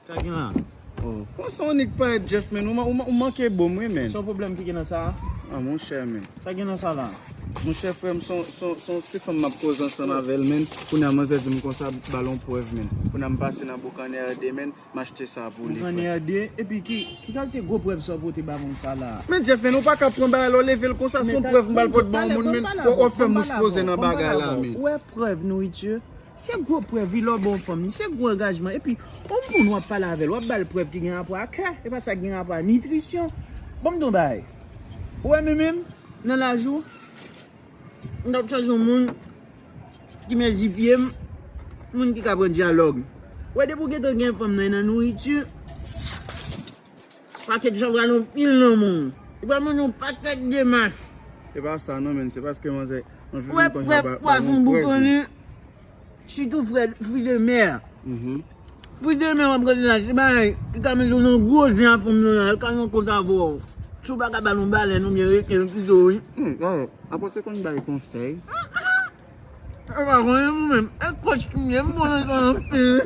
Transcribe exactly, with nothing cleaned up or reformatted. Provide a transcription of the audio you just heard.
Sa gen la? Oh, konsa w nik parèt Jeff, men ou, man- ou, man- ou manke bon, wi, men. Sa pwoblèm ki gen nan sa a? Ah, monchè, men. Sa gen nan sa la? Monchè, frè m, se yon- se yon- se yon ti fanm m ap koze ansanm avè l, men. Kounye a, manzè di m konsa, ba l yon prèv, men. Kounye a, m pase nan Boukannen R D, men, m achte sa pou li, Boukannen frè. R D, epi ki, ki kalite gwo prèv sa w pote ba moun sa la? Men Jeff, men, ou pa ka pran bagay la, w leve l konsa, se yon prèv m ba l pot ba yon moun, men. W ap fè mouch poze nan bagay la, men. Ou wè prèv nouriti? Se gwo prèv wi lè w ba yon fanm li, se gwo angajman. Epi, yon moun w ap pale avè l, w ap ba l prèv ki gen rapò a kè, e pa sa ki gen rapò a nitrisyon. Ban m di w yon bagay. Ou wè mwen menm, nan laj ou, m t ap chèche yon moun ki mezi pye m, moun ki ka pran dyalòg. Ou wè depi w gentan gen fanm nan, nan nouriti, pakèt jan pral yon pil nan moun. Li pral mande yon pakèt demach. Se pa sa non, men, se paske manzè. Ou wè prèv pwason boukannen, sitou frè fwi de mè. Fwi de mè w ap gade la, se bagay ki ka mete w nan gwo zen a fanm nan la, l ka nan kont avè w. Si w pa ka ba l yon balèn oubyen reken l kite w wi. Apre se konn bay konsèy. E pa konnen mwen menm, e kòch m ye, m konnen sa anpil.